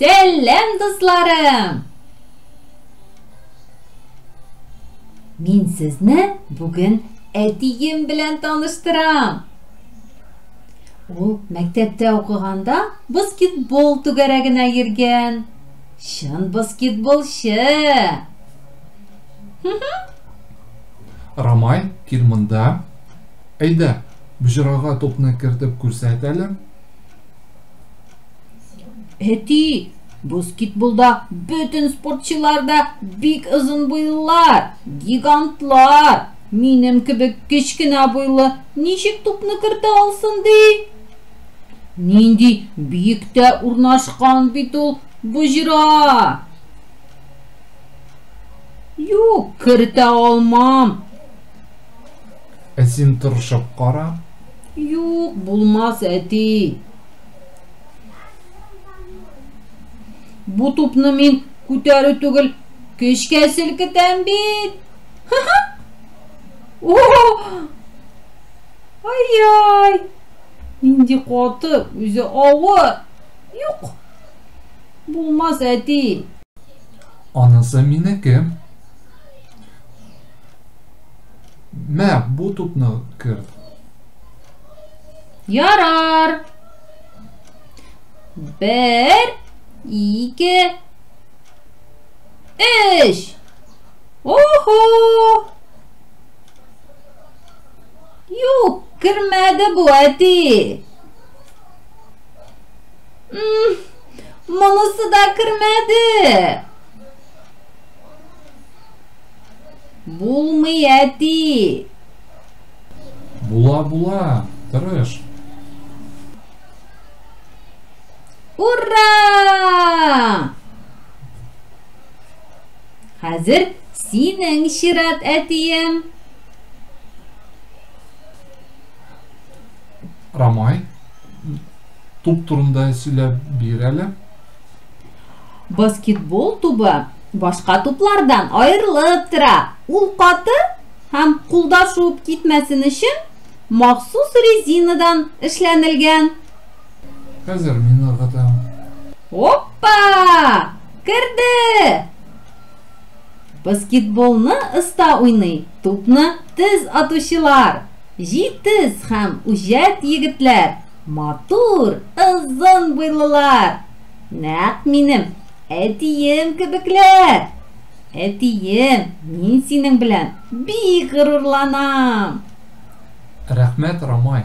Сәлам, дусларым! Мин сезне бүген әтием белән таныштырам. Ул мәктәптә укыганда баскетбол түгәрәгенә йөргән. Чын баскетболчы. Рамай, кил монда. Әйдә, боҗрага тупны кертеп күрсәт әле. Әти, баскетболда бөтен спортчылар да бик озын буйлылар, гигантлар. Минем кебек кечкенә буйлы ничек тупны кертә алсын ди? Нинди биектә урнашкан бит ул боҗра! Юк, кертә алмам. Ә син тырышып кара. Юк, булмас, әти. Бу тупны мин күтәрү түгел, көчкә селкетәм бит. О! Ай-яй! Нинди каты, үзе авыр. Юк. Булмас, әти. Анысы минеке. Мә, бу тупны керт. Ярар. Бер, ике, өч. Охо! Юк, кермәде бу, әти. Монысы да кермәде. Булмый, әти. Була, була, тырыш. Ура! Хәзер синең чират, әтием. Рамай, туп турында сөйләп бир әле. Баскетбол тубы башка туплардан аерылып тора. Ул каты һәм кулда шуып китмәсен өчен махсус резинадан эшләнелгән. Хәзер мин ыргытам. Опа! Керде! Баскетболны оста уйный тупны тез атучылар. Җитез һәм үҗәт егетләр, матур, озын буйлылар. Нәкъ минем әтием кебекләр. Әтием, мин синең белән бик горурланам. Рәхмәт, Рамай.